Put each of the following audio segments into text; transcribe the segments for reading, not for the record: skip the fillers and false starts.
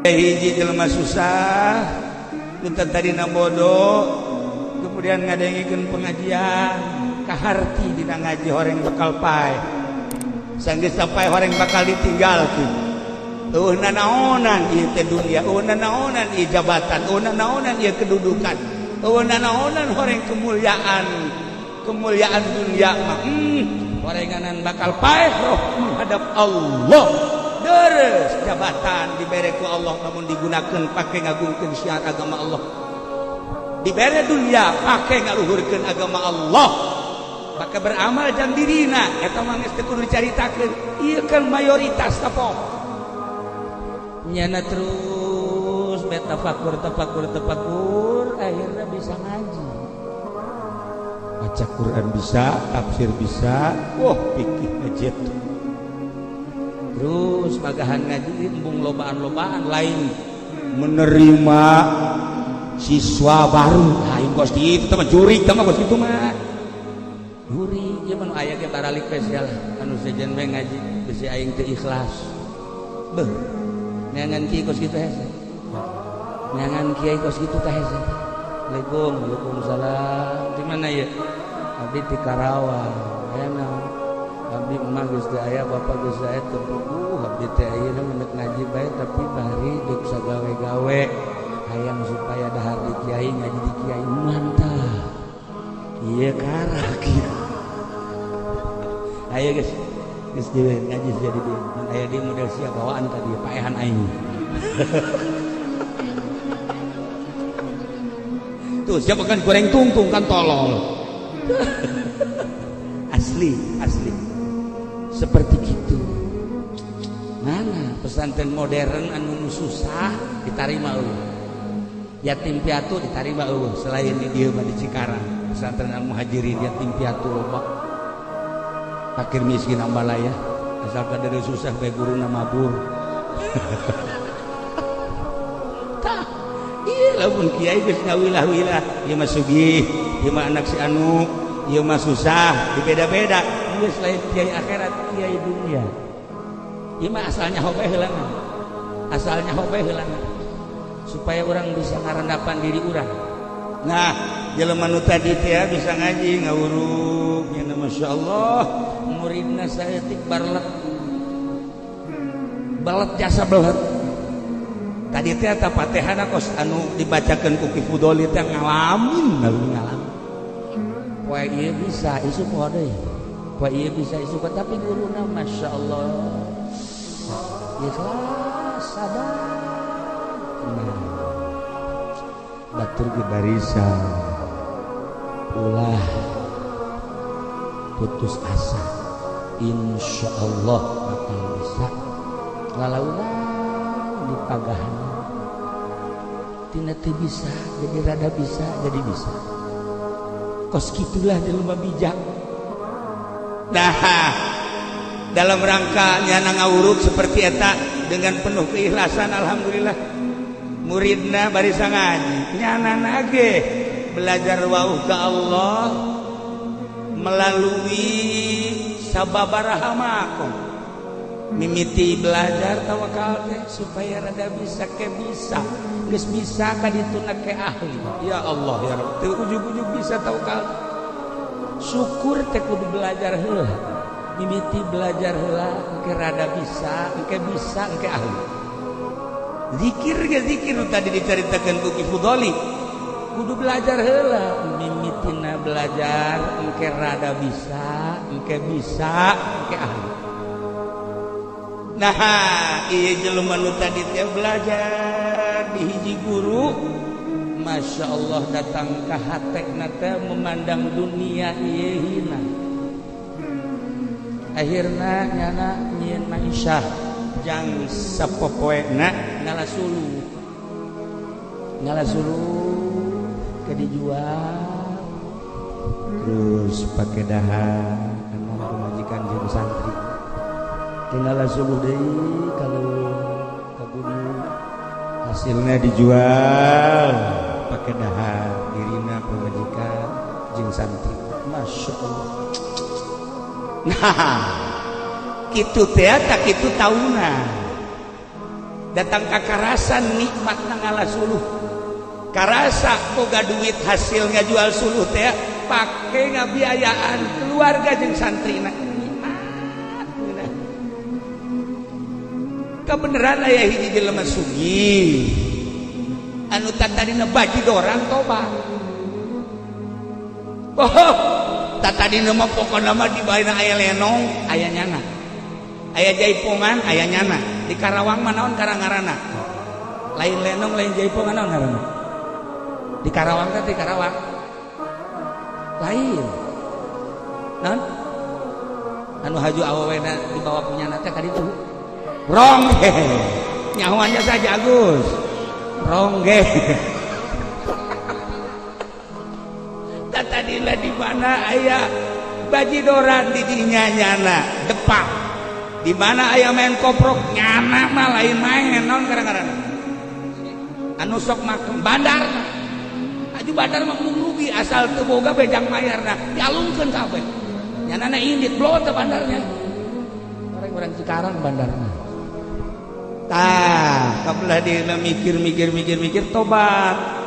Hiji jelema susah nu tadina bodoh kemudian ngadengikeun pengajian kaharti dina ngaji horeng bakal paeh sanggeus paeh horeng bakal ditinggalkeun. Eueuh nanaonan ieu teh dunia, eueuh nanaonan ieu jabatan, eueuh nanaonan ieu kedudukan, eueuh nanaonan horeng kemuliaan, kemuliaan dunia mah horenganan bakal paeh roh menghadap Allah. Deres jabatan dibere ku Allah namun digunakan pakai ngagungkeun syiar agama Allah, dibere dunia pakai ngaluhurkeun agama Allah, pakai beramal jang dirina. Eta mah geus teu kudu dicaritakeun, ieu kan mayoritas tapoh nyana terus bae tafakur tafakur tafakur akhirnya bisa ngaji, baca Quran bisa, tafsir bisa, wah pikir aja. Terus pagahan ngaji embung lobaan-lobaan lain menerima siswa baru lain kos gitu mah jurik mah kos gitu mah jurik ieu mah aya ge baralik spesial anu sejen we ngaji bisi aing teu ikhlas beuh neangan kiai kos kitu hese neangan kiai kos kitu tah hese. Assalamualaikum. Waalaikumsalam. Di mana ya? Abdi di Karawang. Aya abdi emak geus teu aya, bapak geus aya teu puguh, abdi teh ayeuna mendek ngaji bae tapi bari deuk sagawe-gawe hayang supaya dahar di kiai ngaji di kiai mantap. Ieu karak ieu. Ayo geus geus deui ngaji jadi dieu. Mun aya di model sia bawaan tadi paehan aing. Tuh siapa kan goreng tungtung kan tolol. Asli, asli. Seperti gitu. Mana pesantren modern anu susah ditarima eueuh. Yatim piatu ditarima eueuh selain di dieu mah di Cikarang. Pesantren Al Muhajirin yatim piatu loba. Fakir miskin ambalaya asal kadeureun susah bae guruna mabur. Tah, ieu lamun kiai geus ngawilah-wilah, ieu mah sugih, ieu mah anak si anu, ieu mah susah, dibeda-beda. Geus lain kiai akhirat, kiai dunia. Ieu mah asalnya hobe heulangan. Asalnya hobe heulangan. Supaya orang bisa ngarandapan diri urang. Nah, jelema nu tadi teh bisa ngaji ngawuruk nya masyaallah, muridna saeutik barlet. Belet jasa belet. Tadi teh eta Fatihana kos anu dibacakeun ku Ki Fudoli teh ngalamin ngalamin. Poe ieu bisa isuk poe deui. Poe ieu bisa isuk tapi guruna masyaallah. Ikhlas sabar. Nah, batur ge barisa. Ulah putus asa. Insyaallah bakal bisa. Lalaulan dipagahan. Tina teu bisa jadi rada bisa jadi bisa. Kos kitulah jelema bijak. Nah, dalam rangka nyana ngawuruk seperti eta dengan penuh keikhlasan alhamdulillah muridna barisa ngaji nyana ge belajar wauh ka Allah melalui sababaraha makom mimiti belajar tawakal teh supaya rada bisa ke bisa geus bisa ka dituna ke ahli. Ya Allah ya Rabb teu ujug-ujug bisa tawakal. Syukur teh kudu belajar heula mimiti belajar heula engke rada bisa engke bisa engke ahli. Zikir ge zikir tadi dicaritakeun ku Ki Fudoli kudu belajar heula mimitina belajar engke rada bisa engke ahli. Nah ieu jelema nu tadi teh belajar di hiji guru Masya Allah datang ka hatena teh memandang dunia ieu hina. Akhirna nyana nyieun maisyah jang sapopoena ngala suluh ke dijual terus pake dahar anu pamajikan jeung santri tinggal suluh deui kalau ka gunung hasilnya dijual pake dahar dirina pamajikan jeung santri. Masya Allah. Nah kitu teh tak kitu tauna. Datang ka karasan nikmat ngala suluh. Karasa boga duit hasil ngajual suluh teh pake ngabiayaan keluarga jeung santrina. Nikmat geunah. Kabeneran aya hiji jelema sugih anu tatadina bajidorang tobat. Oh, tatadina mah pokona mah dibaina aya lenong, aya nyana. Aya jaipongan, aya nyana. Di Karawang mah naon karangarana? Lain lenong, lain jaipongan naon ngaranna? Di Karawang teh di Karawang. Lain. Naon? Anu haju awewena dibawa punyana teh ka ditu. Rongge. Nyahoannya saja Agus. Rongge. Tadila di mana aya bajidoran di dinya nyana depak. Di mana aya main koprok nyana mah lain main naon gara-gara. Anu sok makan bandar. Aju bandar mah rugi asal teu boga bejang mayarna dialungkeun kabeh. Nyanana indit blow teh bandarnya. Orang-orang Cikarang bandarna. Tah, kabelah dieuna mikir-mikir tobat.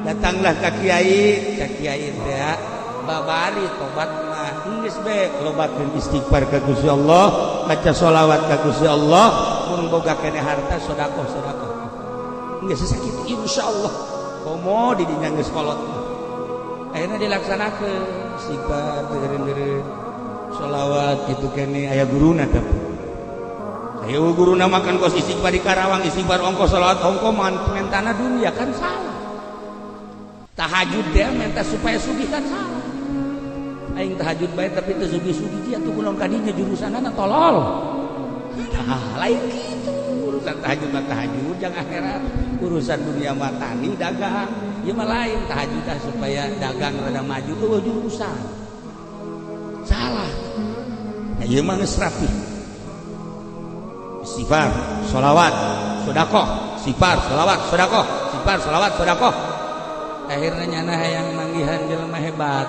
Datanglah ka kiai, ka kiai teh babari tobat mah geus bae lobakeun istighfar ka Gusti Allah, maca sholawat ka Gusti Allah, mun boga keneh harta sedekah-sedekah. Geus sakitu insyaallah. Komo di dinya geus kolot. Akhirna dilaksanakeun istighfar deureun-deureun sholawat kitu keneh aya guruna tapi. Ayo guruna makan kos istighfar di Karawang, istighfar ongko sholawat ongko mentana dunia kan salah. Tahajud dia minta supaya sugih kan salah. Aing tahajud bae tapi teu sugih-sugih dia tuh kunaon kadinya jurusanana tolol. Tah lain kitu urusan tahajud mah tahajud jang akhirat, urusan dunia mah tani dagang. Ieu mah lain tahajud tah supaya dagang rada maju eueuh jurusan. Salah. Nah ieu mah geus rapi. Istighfar, sholawat, sedekah, istighfar, sholawat, sedekah, istighfar, sholawat, sedekah. Akhirnya nyana hayang manggihan jelema hebat.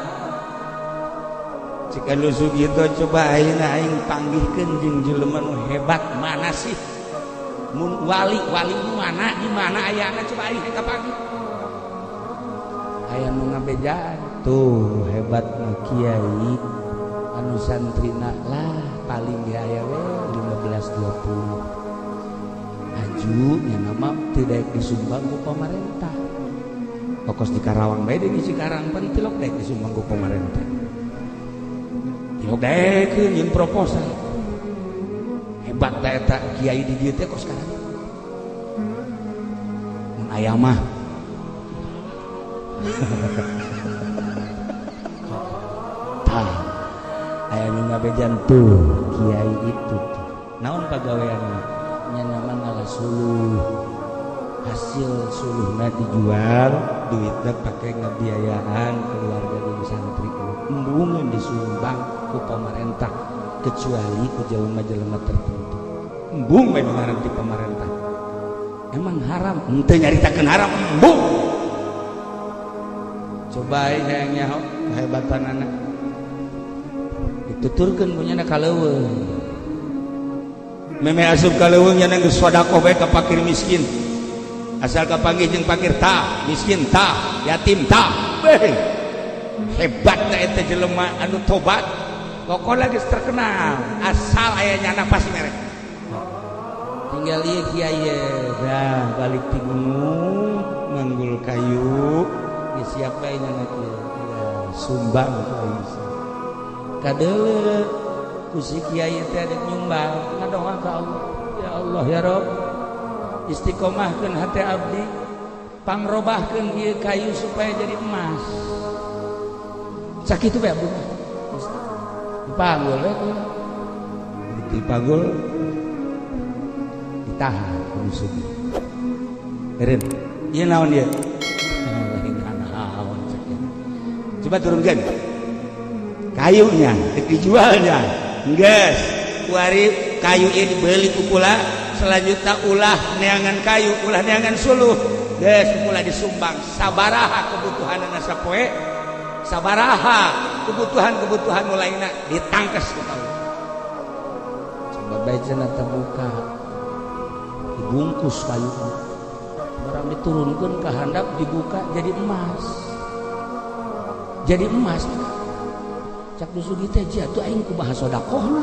Jika lu Sugito coba ayeuna aing panggihkeun jeung jelema nu hebat mana sih? Mun wali, wali nu mana? Di mana ayana coba aing hayang kapanggih. Aya nu ngabejaan tuh hebat mah kiai anu santrina lah paling ge aya we 15 20. Aju nya mah teu daek disumbang ku pamarentah. Pokos di Karawang bae di Cikarang pan tilok daek disumbang ku pamarentah. Tilok daekeun jeung proposal. Hebat da eta kiai di dieu teh kos sekarang. Mun aya mah. Tah, aya nu ngabejan tuh kiai itu tuh. Naon pagaweanna? Nya mah ngala suluh. Hasil suluhna dijual, duitna pakai ngebiayaan keluarga jeung santri. Embungeun disumbang ku pamarentah kecuali ku jelema-jelema tertentu. Embung bae ngaran di pamarentah. Emang haram? Henteu nyaritakeun haram, embung. Coba hayang nyaho kehebatanana. Dituturkeun punyana ka leuweung. Meme asup ka leuweung nya geus sedekah bae ka fakir miskin. Asal kapanggih jeung fakir tah, miskin tah, yatim tah. Beuh. Hebat da eta jelema anu tobat. Pokona geus terkenal, asal aya nyana pasti merek. Tinggal ieu kiai dah balik ti gunung manggul kayu, geus siap bae nyana kieu. Sumbang ku aing. Kadeuleu ku si kiai teh dek nyumbang, ngadoa ka Allah. Ya Allah ya Rob. Istiqomahkeun hate abdi, pangrobahkeun ieu kayu supaya jadi emas. Sakitu bae abdi mah. Dipanggul we kudu. Dipanggul ditahan kudu sugih. Eureun, ieu naon ieu? Lain naon cek. Coba turunkeun. Kayunya dijualnya. Geus, kuari kayu ieu dibeli ku kula. Selanjutnya ulah neangan kayu, ulah neangan suluh. Geus ulah disumbang sabaraha kebutuhanna sapoe, sabaraha kebutuhan-kebutuhan nu lainna ditangkes ku kaula. Coba bae cenah terbuka. Dibungkus kayu, barang diturunkan ke handap, dibuka, jadi emas, jadi emas. Cak nu sugih teh, "Jatuh, aing kumaha sodakohna?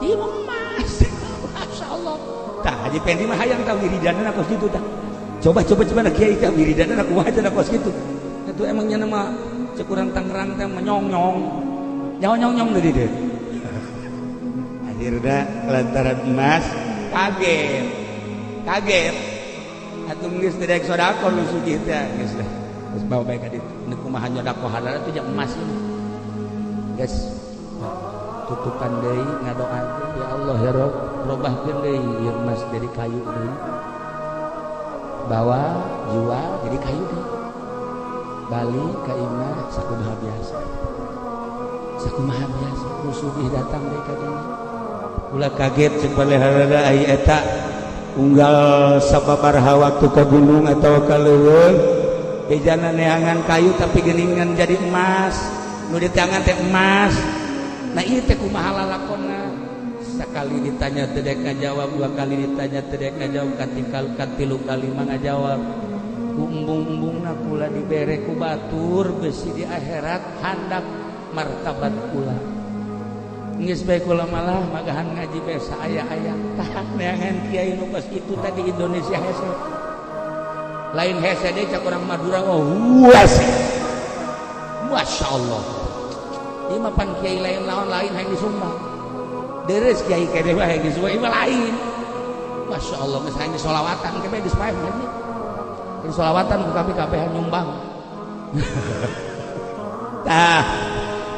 Ieu emas." Masya Allah. Tah, Haji Pendi mah hayang tah wiridanna kos kitu tah. Coba, coba, coba na kiai tah wiridanna kumaha cenah kos kitu. Itu emangnya nama cek urang Tangerang teh menyong-nyong. Nyawa nyong-nyong tadi deh. Akhirnya lantaran emas kaget. Kaget. Atuh geus teu daek sedekah nu sugih teh geus lah. Geus bawa bae ka ditu. Neuk kumaha nyodakohanana tuh emas ini. Geus tutupan deui, ngadoa, "Ya Allah, ya Rob, robahkeun deui ieu emas jadi kayu deui." Bawa jual jadi kayu deui. Balik ka imah sakumaha biasa. Sakumaha biasa, nu sugih datang deui ka dinya. Ulah kaget, cek paleharada ai eta unggal sababaraha waktu ka gunung atau ka leuweung bejana neangan kayu tapi geuningan jadi emas, nu diteangan teh emas. Nah, ieu teh kumaha lalakonna? Sekali ditanya teu dek ngajawab, dua kali ditanya teu dek ngajawab, katikal katilu kali mah ngajawab, "Ku embung-embungna kula dibere ku batur, besi di akhirat handap martabat kula. Geus bae kula malah magahan ngaji bae saaya-aya." Tah, neangan kiai nu kos kitu tadi Indonesia hese. Lain hese deui, cak urang Madura, oh hese. Masya Allah. Ieu mah pan kiai lain lawan lain hayang disumbang. Deres kiai kene mah hayang disumbang, ieu mah lain. Masya Allah, geus hayang disolawatan kebe geus paeh ngaji. Disolawatan ku kabeh kabehan nyumbang. Tah,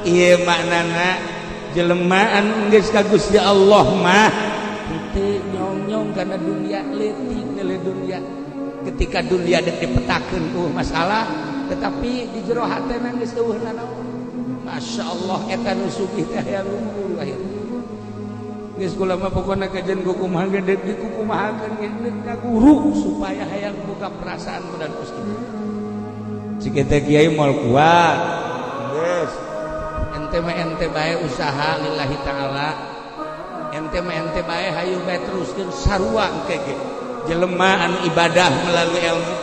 ieu maknana jelema anu geus ka Gusti Allah mah henteu nyong-nyong karena dunia, leutik nilai dunia. Ketika dunia dek dipetakeun uh masalah, tetapi di jero hatena geus eueuh nanaon. Masya Allah, eta nu sugih teh hayang luhur akhirna. Geus kula mah pokona kajian kukumaha ge deuk dikukumahakeun ge deuk ngaguru supaya hayang buka perasaan dan kos kitu. Cik eta kiai moal kuat. Geus. Ente mah ente bae, usaha lillahi ta'ala. Ente mah ente bae, hayu bae teruskeun sarua engke ge. Jelema anu ibadah melalui ilmu,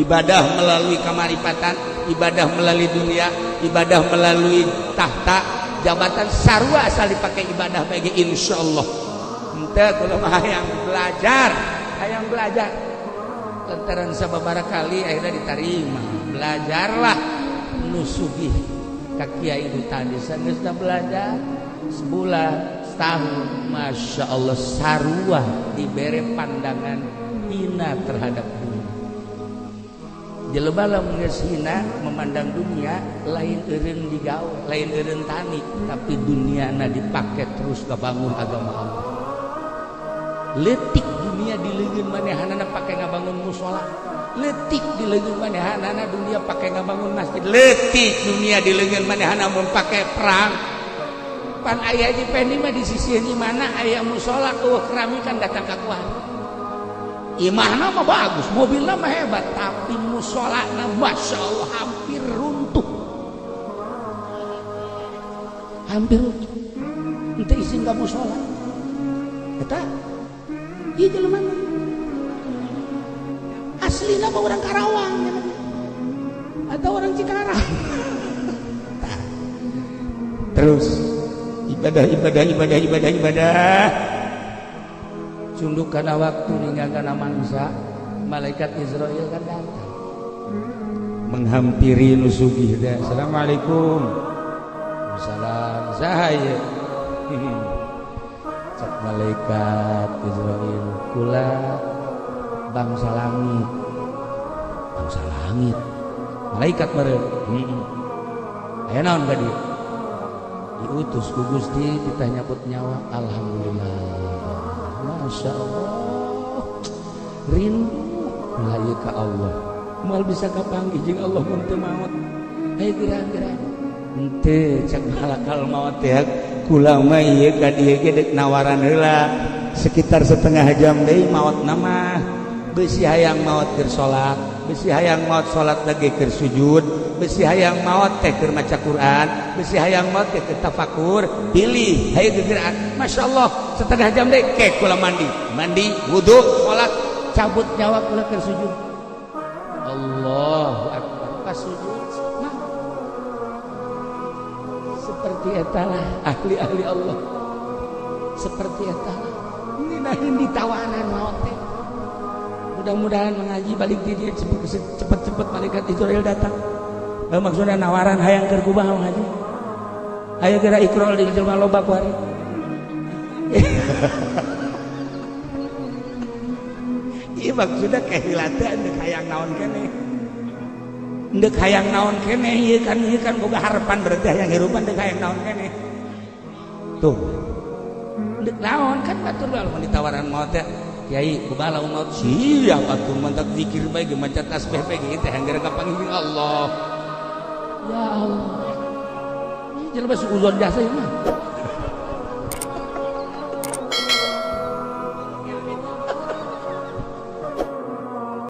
ibadah melalui kamaripatan, ibadah melalui dunia, ibadah melalui tahta, jabatan, sarua asal dipakai ibadah bae ge insyaallah. Henteu, kula mah hayang belajar, hayang belajar. Lantaran sababaraha kali akhirnya diterima. Belajarlah nu sugih ka kiai itu tadi, sageus belajar sebulan, setahun, Masya Allah, sarua dibere pandangan hina terhadap dunia. Jelema lamun geus hina memandang dunia, lain eureun digawe, lain eureun tani, tapi duniana dipake terus ngabangun agama Allah. Leutik dunia di leungeun manehanana pake ngabangun musola, leutik di leungeun manehanana dunia pake ngabangun masjid, leutik dunia di leungeun manehana mun pake perang. Pan aya di Pendi mah di sisi ini mana aya musola eueuh keramikan datang ka kuat. Imahna mah bagus, mobilna mah hebat, tapi musolana Masya Allah hampir runtuh, hampir runtuh. Ente isin ka musola eta ieu jelema aslina mah orang Karawang atau orang Cikarang. Terus ibadah, ibadah, ibadah, ibadah, ibadah, sunduk karena waktu ninggal karena mangsa, malaikat Israel kan datang menghampiri nu sugih teh. "Assalamualaikum." "Salam, saha ieu?" Cek malaikat Israel, "Kula bangsa langit." Bangsa langit, malaikat meureun. Heeh. Aya naon ka dieu? Diutus ku Gusti ditah nyabut nyawa. "Alhamdulillah, Masya Allah, rindu kula ieu ka Allah, moal bisa kapanggih jeung Allah mun teu maot. Ayo geura-geura." "Henteu," cek malakal maot teh, "kula mah ieu ka dieu ge deuk nawaran heula, sekitar setengah jam deui maot. Nama beusi hayang maot keur salat." Bisi hayang maot salat lagi keur sujud, bisi hayang maot teh keur maca Quran, bisi hayang maot teh keur tafakur, pilih hayu gegeran. Masya Allah, setengah jam deh kek kula mandi, mandi, wudu, salat, cabut nyawa kula keur sujud. Allahu akbar, pas sujud mah. Seperti etalah ahli-ahli Allah. Seperti etalah. Ngeunaheun ditawaran maot teh. Mudah-mudahan mengaji balik di dia cepet-cepet malaikat Israel datang. Maksudnya nawaran hayang keur kumaha mengaji. Hayo geura ikrol di jelema loba ku hari. Ieu maksudna kehilatan deuk hayang naon keneh. Deuk hayang naon keneh ieu kan boga harapan berarti hayang hirupan deuk hayang naon keneh. Tuh. Deuk naon kan batur lamun ditawaran maot teh. Kiai kumaha lamun maot siap atuh mantak zikir bae ge maca tasbih bae ge teh anggar kapanggih Allah. Ya Allah. Ini jelema suuzon jasa ieu mah.